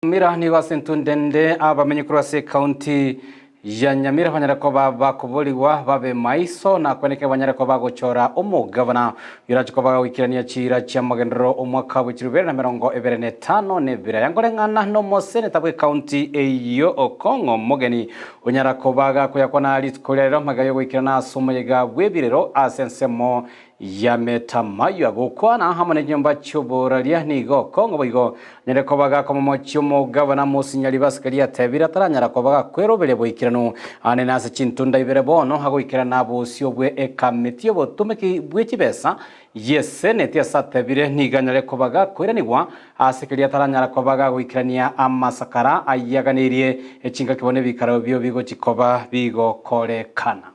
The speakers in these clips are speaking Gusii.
Nyamira nigo ase entunde ende abamenyi korwa ase ekaunti ya Nyamira banyare koba bakoborigwa babe maiso na kwenekera banyare koba bagochora omogavana oyorache koba goikerania chiira chi'amagenderero omwaka bwe chirubere na 25 na ebere. Yankoreng'ana nomoseneta bw'ekaunti eyio Okong'o Mogeni onyara koba gakoyakwana rituko ria rero magega yogoikerana ase omoyega bw'ebirero ase ensemo Yametamayo agokwana amo nechinyomba chi'oboraria nigo okong'u boigo anyare koba gakomomochia omogabana mosinyari b'asikari atebire ataranyara koba gakweroberia boikeranu ane nase chintunda ibere bono agoikerana bosio bwe ekamiti y'obotomeki bwe chibesa y'eseneti ase atebire nigo anyare koba gakoiranigwa ase keria ataranyara koba gagoikerania amasakara ayiaganeirie echingaki bono ebikaro ebio bigochi koba bigokorekana.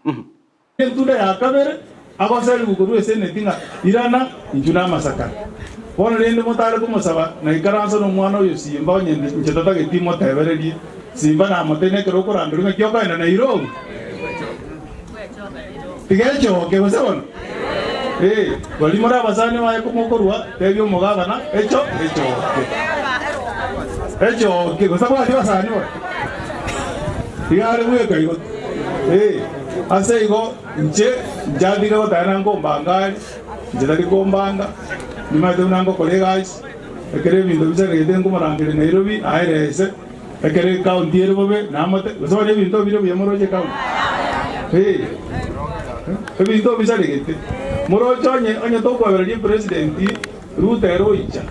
Entunda ya kabere agoserigwe korwa eseneti ng'a, Irana, inchuo namasakara. Bono rende motare komosaba, naikaransa nomwana oyo Simba, onye inche tatageti motebererie. Simba namotebia, Nekero okorangeria ng'aki okoenda Nairobi? Tiga echoke, gose bono? Ee, baria more abasani baye komokorua, tebia omogabana, Echo, echoke. Echoke, gose tabwati basani bono? Iga are bweka igo. Ee. Ase igo inche nchadire goteba na nkombanga aria, inche tari kombanga, nimanyete buna ngokora egasi, ekero ebinto bisaregete nkomorangeria Nairobi aere ese, ekero ecounty ere bobe namote, gose bono ebinto bire buya moroche ecounty? Ee, ebinto bisaregete, moroche onye onye tokoebereria epresident Ruto ere oicha,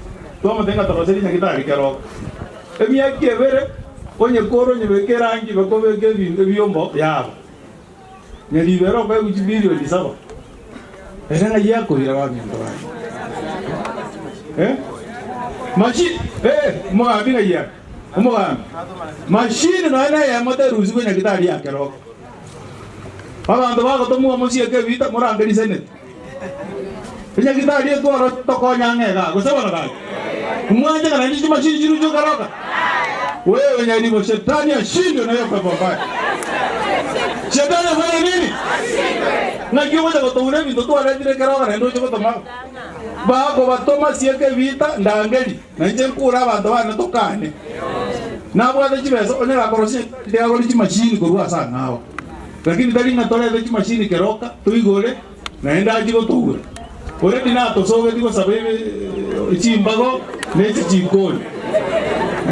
twamotebia ng'a toroserie nyagetari keroka. Emiaka ebere, onye kore onyebeke erangi bakobeka ebinto ebiombo yabo. Nyaribera okoegwa chibilioni saba. Ere ng'ai akoira baminto baye? Eh? Machi eh, omogambi ng'ai are? Omogambi. Machine nonya na eyemo terusigwe nyagitari ya Keroka. Abanto bagotomwa mosieke ebita morangerie senate. Enyagitari etwaro tokonya ang'e igaa, gose bono gaki? Mwanche ng'a naende chimashini chiruchwe Keroka? Wewe nyaribo, shetani ashindwe na hiyo pepo mbaya. Shetani afanye nini? Ng'aki ogocha gotouna ebinto twaretire Keroka naende oche gotoma bakobatoma sieka ebita ndangeri na inche nkure abanto bane tokane. Nabwate chibesa onye gakorosia nyagitari tiga agore chimashini korwa ase ang'ao. Lakini tari ng'a torete chimashini Keroka toigore Naende achie gotoura. Already natosogetie gosaba chimbago ne chichikoni.